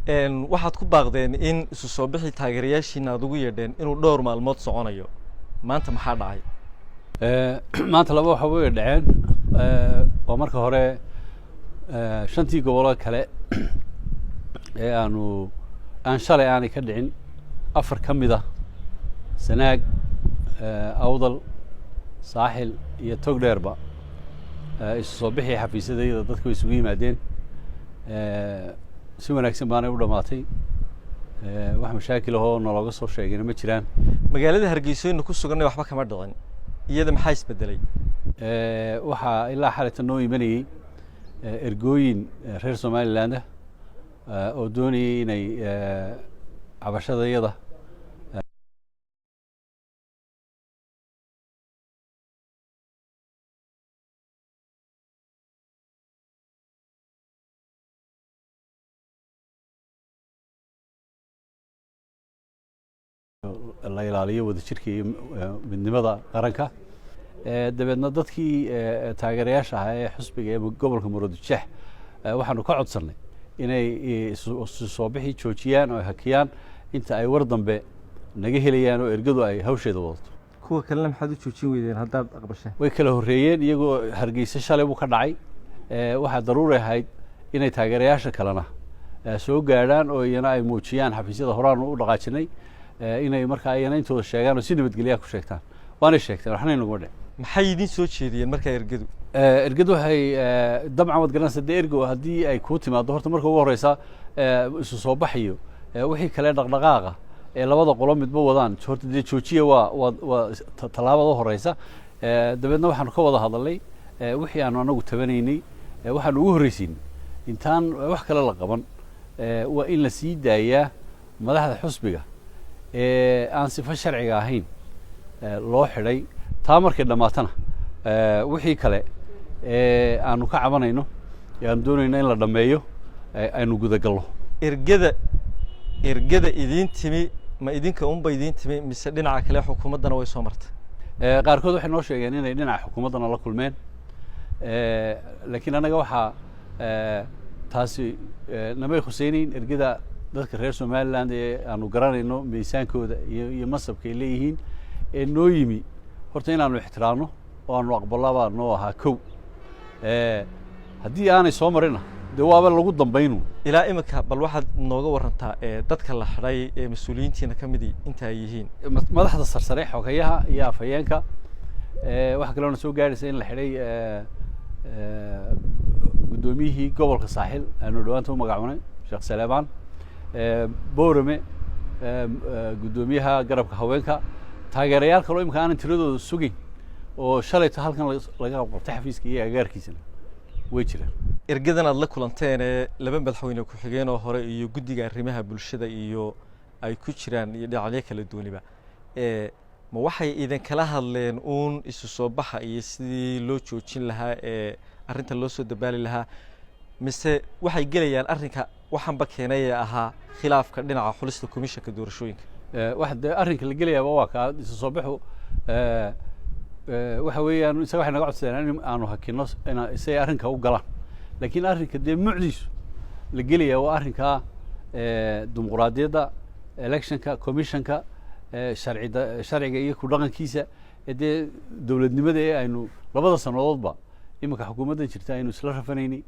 Waxaad ku baaqdeen in isu soo bixi taageerayaashiina aad ugu yeedheen inuu dhowr maalmood soconayo. Maanta maxaa dhacay? Maanta laba waxa way dhaceen. Waa marka hore, shantii goboloo kale ee aanu aan shalay aanay ka dhicin, afar ka mid ah, Sanaag, Awdal, Saaxil iyo Togdheerba, isu soo bixii xafiisyadayada dadku way isugu yimaadeen. Si wanaagsan baanay u dhamaatay. Wax mashaakil ahoo nalooga soo sheegayna ma jiraan. Magaalada Hargeysoynu ku sugannay waxba kama dhicin, iyada maxaa isbedelay? Waxaa ilaa xalayta noo imanayey ergooyin reer Somaliland ah oo doonayay inay cabashadayada la ilaaliyo wadajirka iyo midnimada qaranka. Dabeedna dadkii taageerayaasha ahaa ee xusbiga ee gobolka Murudijeex waxaanu ka codsannay inay isu soo bixi joojiyaan oo hakiyaan inta ay war dambe naga helayaan oo ergadu ay hawsheeda wadato. Kuwa kalena maxaad u joojin weydeen haddaad aqbasheen? Way kala horreeyeen. Iyagoo Hargeysa shalay buu ka dhacay. Waxaa daruuri ahayd inay taageerayaasha kalena soo gaadhaan oo iyana ay muujiyaan xafiisyada horaanu u dhaqaajinay, inay markaa iyana intooda sheegaan oo si nabadgelyaha ku sheegtaan. Waanay sheegteen, waxna inaguma dhicin. Maxay idin soo jeediyeen markaa ergadu? Ergadu waxay dabcan waad garanaysaa dee, ergo haddii ay kuu timaado, horta marka ugu horeysa isu soo baxayo wixii kale dhaqdhaqaaqa ee labada qolo midba wadaan, horta dee joojiya waa tallaabada u horeysa. Dabeedna waxaanu ka wada hadalnay wixii aanu anagu tabanaynay. Waxaanu ugu horreysiinay, intaan wax kale la qaban, waa in la sii daayaa madaxda xusbiga ee aan sifo sharciga ahayn loo xidhay. Taa markay dhammaatana, wixii kale ee aanu ka cabanayno ee aanu doonayno in la dhammeeyo aynu gudagallo. Ergada idiin timi ma idinka unba idiin timi mise dhinaca kale xukuumaddana way soo martay? Qaarkood waxay noo sheegeen inay dhinaca xukuumaddana la kulmeen, laakiin annaga waxaa taasi namay khuseyneyn. Ergada dadka reer Somaliland ee aanu garanayno miisaankooda iyo masabka ay leeyihiin ee noo yimi, horta inaanu ixtiraamno oo aanu aqbalabaa noo ahaa kow. Haddii aanay soo marina, dee waaba lagu dambaynu. Ilaa iminka bal waxaad nooga warantaa dadka la xidhay ee mas-uuliyiintiina ka midii inta ay yihiin. Madaxda sarsare, xogeyaha iyo afhayeenka. Waxaa kaloona soo gaadhaysa in la xidhay guddoomiyihii gobolka Saaxil aanu dhawaanta u magacunay, Sheekh Saleebaan Boorame, guddoomiyaha garabka haweenka, taageerayaal kaloo imika aanan tiradooda sugeyn oo shalayto halkan laga qabtay xafiiska iyo agagaarkiisana way jiraan. Ergadan aad la kulanteen ee laba madaxweyne ku-xigeen oo hore iyo guddiga arrimaha bulshada iyo ay ku jiraan iyo dhinacyo kala duwaniba, ma waxay idinkala hadleen uun isu soo baxa iyo sidii loo joojin lahaa ee arrinta loo soo dabaali lahaa, mise waxay gelayaan arrinka waxaanba keenay ee ahaa khilaafka dhinaca xulista komishanka doorashooyinka? Waxa dee arrinka la gelayaaba waa kaa isu soo baxu. Waxa weeyaan, isaga waxay naga codsadeen in aanu hakino ina isay arrinka u galaan, laakiin arrinka dee mucdiisu la gelaya waa arrinka dimuqraadiyadda, electionka, commissionka, sharcida, sharciga iyo ku dhaqankiisa ee dee dowladnimada ee aynu labada sannadoodba iminka xukuumaddan jirta aynu isla rafanaynay.